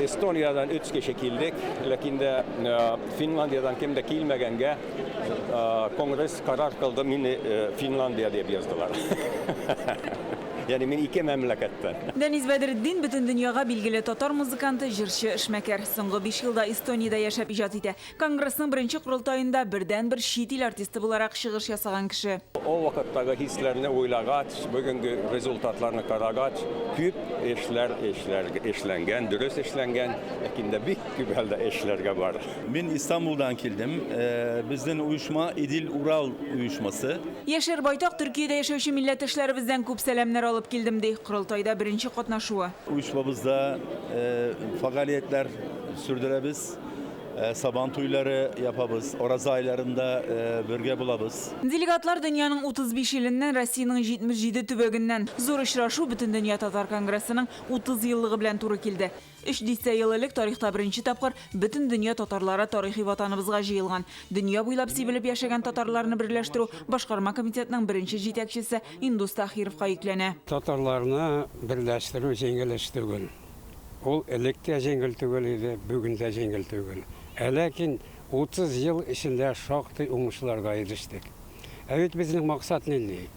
Эстониядән өч кеше килдек, ләкин дә Финляндиядән кем дә килмәгәнгә, конгресс карар кылды, мине Финляндия дип яздылар. Ягъни мин ике мәмләкәттән. Дәнис Бәдретдин, бөтен дөньяга билгеле татар музыканты, җырчы, эшмәкәр. Соңгы биш елда Эстониядә яшәп иҗат итә. Конгрессның беренче корылтаенда бердәнбер чит ил артисты буларак чыгыш ясаган кеше. Ул вакыттагы хисләрне уйлагач, бүгенге результатларны карагач, күп эшләр эшләнгән, дөрес эшләнгән, ләкин дә бик күп әле дә эшләргә бар. Мин Истанбулдан килдем. Безнең оешма Идел-Урал оешмасы. Яшьләр байтак, Төркиядә яшәүче милләттәшләребездән күп сәламнәр алып килдем, ди. Корылтайда беренче катнашуы. Оешмабызда фәгалиятләр сөрдерәбез. Сабан туйлары япабыз, ораза айларында бергә булабыз. Делегатлар дөньяның 35 иленнән, Россиянең 77 төбәгеннән. Зур очрашу Бөтендөнья татар конгрессының 30 еллыгы белән туры килде. Өч дистә ел элек тарихта беренче тапкыр бөтен дөнья татарлары тарихи ватаныбызга җыелган. Дөнья буйлап сибелеп яшәгән татарларны берләштерү Башкарма комитетның беренче җитәкчесе Индус Таһировка йөкләнә. Татарларны берләштерү җиңел эш түгел. Ул элек тә җиңел түгел иде, бүген дә җиңел түгел. Ә ләкин 30 ел эчендә шактый уңышларга ирештек. Ә бит безнең максат нинди?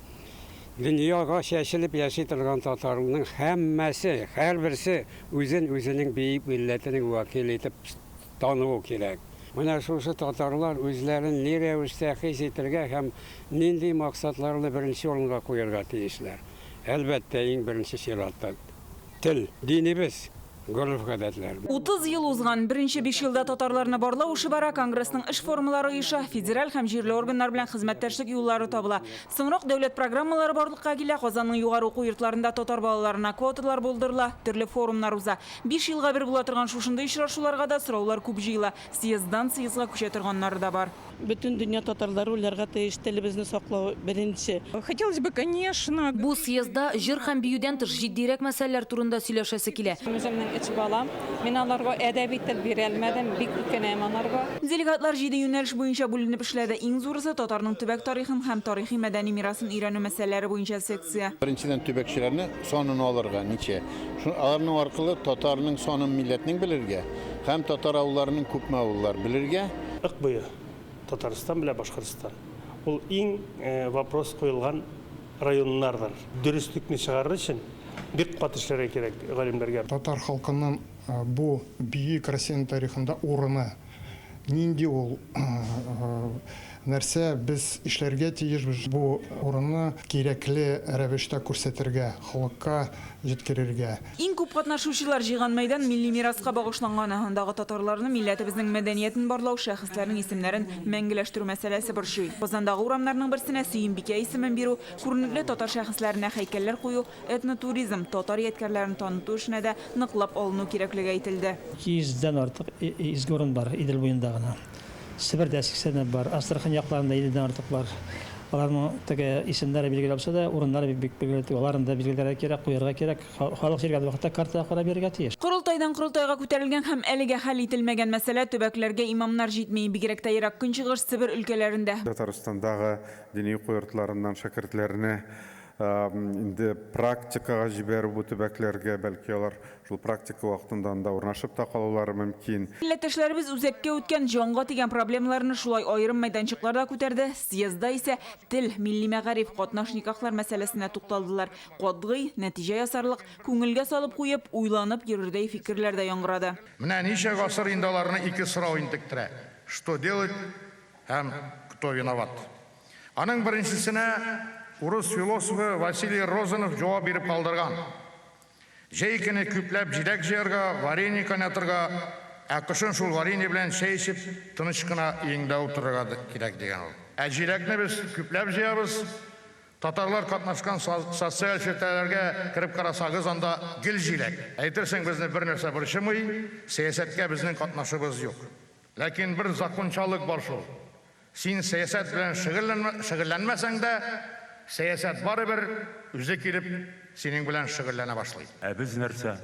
Дөньяга чәчелеп яши торган татарның һәммәсе, һәрберсе үзен үзенең бөек милләтенең вәкиле итеп тануы кирәк. Менә шушы татарлар үзләрен ни рәвештә хис итергә һәм нинди максатларны беренче урынга куярга тиешләр? Әлбәттә, иң беренче чиратта, Тел, динебез, гореф-гадәтләр. 30 ел узган. Беренче биш елда татарларны барлау эше бара, Конгрессның эш формалары оеша, федераль һәм җирле органнар белән хезмәттәшлек юллары табыла. Соңрак дәүләт программалары барлыкка килә, Казанның югары уку йортларында татар балаларына квоталар булдырыла, төрле форумнар уза. Биш елга бер була торган шушындый очрашуларга да сораулар күп җыела, съезддан съездга күчә торганнары да бар. Бөтен дөнья татарлары уйларга тиеш, телебезне саклау беренче. Хотелось бы, конечно. Бу съездда җыр һәм биюдән тыш җитдирәк мәсьәләләр турында сөйләшәсе килә. Үземнең өч балам. Мин аларга әдәби тел бирәлмәдем, бик үкенәм анарга. Делегатлар җиде юнәлеш буенча бүленеп эшләде. Иң зурысы, татарның төбәк тарихын һәм тарихи-мәдәни мирасын өйрәнү мәсьәләләре буенча секция. Беренчедән, төбәкчеләрне санын алырга, ничә. Аларның аркылы татарның санын милләтнең белергә һәм татар авылларының күпме авыллар белергә. Ык буе, Татарстан белән Башкортстан, ул иң вопрос куелган районнардыр. Дөреслекне чыгарыр өчен бик каты эшләргә кирәк галимнәргә. Татар халкының бу бөек Россиянең тарихында урыны нинди ул, нәрсә без эшләргә тиешбез бу урынны кирәкле рәвештә күрсәтергә, халыкка җиткерергә. Иң күп катнашучылар җыйган мәйдан милли мираска багышланган. Андагы татарларны милләтебезнең мәдәниятен барлау, шәхесләрнең исемнәрен мәңгеләштерү мәсьәләсе борчый. Казандагы урамнарның берсенә Сөембикә исемен бирү, күренекле татар шәхесләренә һәйкәлләр кую, этнотуризм, татар ядкәрләрен таныту эшенә дә ныклап алыну кирәклеге әйтелде. 200 дән артык изге урын бар Идел буенда гына. Себердә сиксәнләп бар, Астрахань якларында илледән артык бар. Аларның теге исемнәре билгеле булса да, урыннары бик билгеле түгел. Аларны да билгеләргә кирәк, куярга кирәк. Халык йөргән вакытта картага карап йөрергә тиеш. Корылтайдан корылтайга күтәрелгән һәм әлегә хәл ителмәгән мәсьәлә, төбәкләргә имамнар җитми. Бигрәк тә Ерак Көнчыгыш, Себер өлкәләрендә. Татарстандагы дини уку йортларыннан шәкертләрне инде практикага җибәрү бу төбәкләргә, бәлки алар шул практика вакытында анда урнашып та калулары мөмкин. Милләттәшләребез үзәккә үткән, җанга тигән проблемаларны шулай аерым мәйданчыкларда күтәрде, съездда исә тел, милли мәгариф, катнаш никахлар мәсьәләсенә тукталдылар. Катгый, нәтиҗә ясарлык, күңелгә салып куеп, уйланып йөрердәй фикерләр дә яңгырады. Менә ничә гасыр инде аларны ике сорау интектерә, Что делать һәм Кто виноват? Аның беренчесенә урыс философы Василий Розанов җавап биреп калдырган. Җәй көне күпләп җиләк җыярга, варенье кайнатырга, ә кышын шул варенье белән чәй эчеп, тыныч кына өеңдә утырырга кирәк, дигән ул. Ә җиләкне без күпләп җыябыз. Татарлар катнашкан социаль челтәрләргә кереп карасагыз, анда гел җиләк. Әйтерсең, безне бернәрсә борчымый, сәясәткә безнең катнашыбыз юк. Ләкин бер закончалык бар шул. Син сәясәт белән шөгыльләнмәсәң дә, сәясәт барыбер үзе килеп синең белән шөгыльләнә башлый. Ә без нәрсә?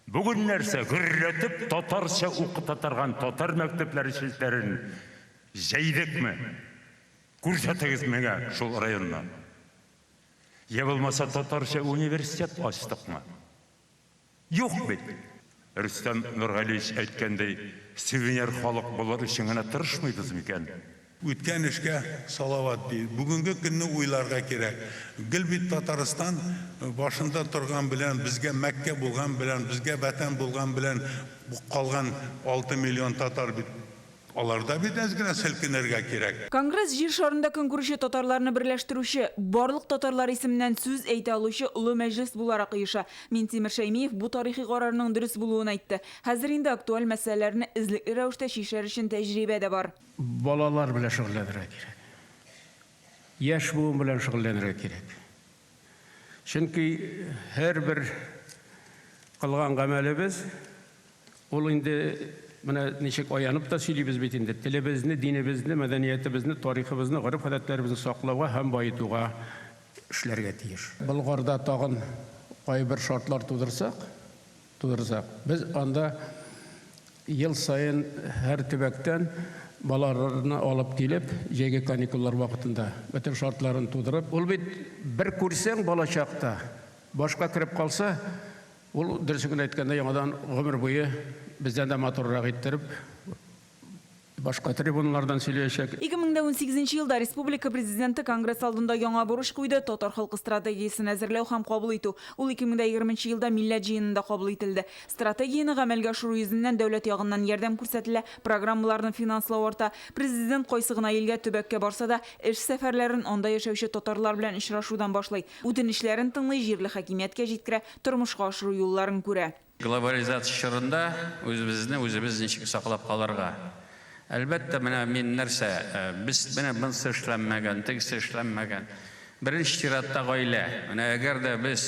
Бүген нәрсә? Гөрләтеп татарча укыта торган татар мәктәпләре челтәрен җәйдекме? Күрсәтегез миңа шул районны. Йә булмаса татарча университет ачтыкмы? Юк бит! Рөстәм Нургалиевич әйткәндәй, сувенир халык булыр өчен генә тырышмыйбыз микән? Үткән эшкә салават ди. Бүгенге көнне уйларга кирәк. Гел бит Татарстан башында торган белән, безгә Мәккә булган белән, безгә Вәтән булган белән калган 6 миллион татар бит Аларда бит әз генә селкенергә кирәк. Конгресс Җир шарында көн күрүче татарларны берләштерүче, барлык татарлар исеменнән сүз әйтә алучы олы мәҗлес буларак оеша. Минтимер Шәймиев бу тарихи карарның дөрес булуын әйтте. Хәзер инде актуаль мәсьәләләрне эзлекле рәвештә чишәр өчен тәҗрибә дә бар. Балалар белән шөгыльләнергә кирәк. Яшь буын белән шөгыльләнергә кирәк. Чөнки һәрбер кылган гамәлебез Ул инде менә ничек аянып та сөйлибез бит инде, телебезне, динебезне, мәдәниятебезне, тарихыбызны, гореф-гадәтләребезне саклауга һәм баетуга эшләргә тиеш. Болгарда тагын кайбер шартлар тудырсак, тудырсак, без анда ел саен һәр төбәктән балаларны алып килеп, җәйге каникуллар вакытында бөтен шартларын тудырып, ул бит бер күрсәң балачакта, башка кереп калса, Ул, дөресен генә әйткәндә, яңадан гомер буе бездән дә матуррак иттереп, башка трибуналардан сөйләячәк. 2018 нче елда республика Президенты Конгресс алдында яңа бурыч куйды, Татар халкы стратегиясен әзерләү һәм кабул итү. Ул 2020 нче елда Милләт җыенында кабул ителде. Стратегияне гамәлгә ашыру йөзеннән дәүләт ягыннан ярдәм күрсәтелә, программаларны финанслау арта. Президент кайсы гына илгә, төбәккә барса да, эш сәфәрләрен анда яшәүче татарлар белән очрашудан башлый. Үтенечләрен тыңлый, җирле хакимияткә җиткерә, тормышка ашыру юлларын күрә. Глобализация чорында үзебезне үзебез ничек саклап калырга? Әлбәттә, менә мин нәрсә, без менә монысы эшләнмәгән, тегесе эшләнмәгән. Беренче чиратта гаилә. Менә әгәр дә без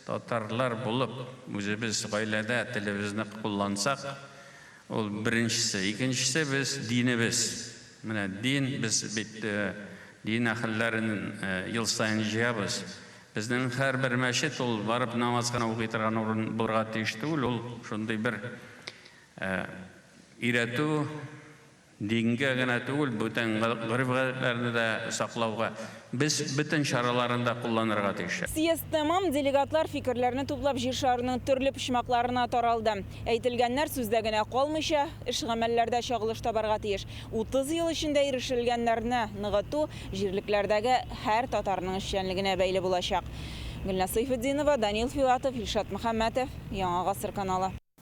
татарлар булып үзебез гаиләдә телебезне куллансак, Ул беренчесе. Икенчесе, без динебез. Менә дин, без бит дин әһелләрен ел саен җыябыз. Безнең һәрбер мәчет ул барып намаз гына укый торган урын булырга тиеш түгел, ул шундый бер өйрәтү, дингә генә түгел, бүтән гореф-гадәтләрне дә саклауга без бөтен чараларын да кулланырга тиеш. Съезд тәмам, делегатлар фикерләрне туплап Җир шарының төрле почмакларына таралды. Әйтелгәннәр сүздә генә калмыйча, эш-гамәлләрдә чагылыш табарга тиеш. 30 ел эчендә ирешелгәннәрне ныгыту җирлекләрдәге һәр татарның эшчәнлегенә бәйле булачак. Гөлназ Сәйфетдинова, Данил Филатов, Илшат Мөхәммәтов, Яңа Гасыр каналы.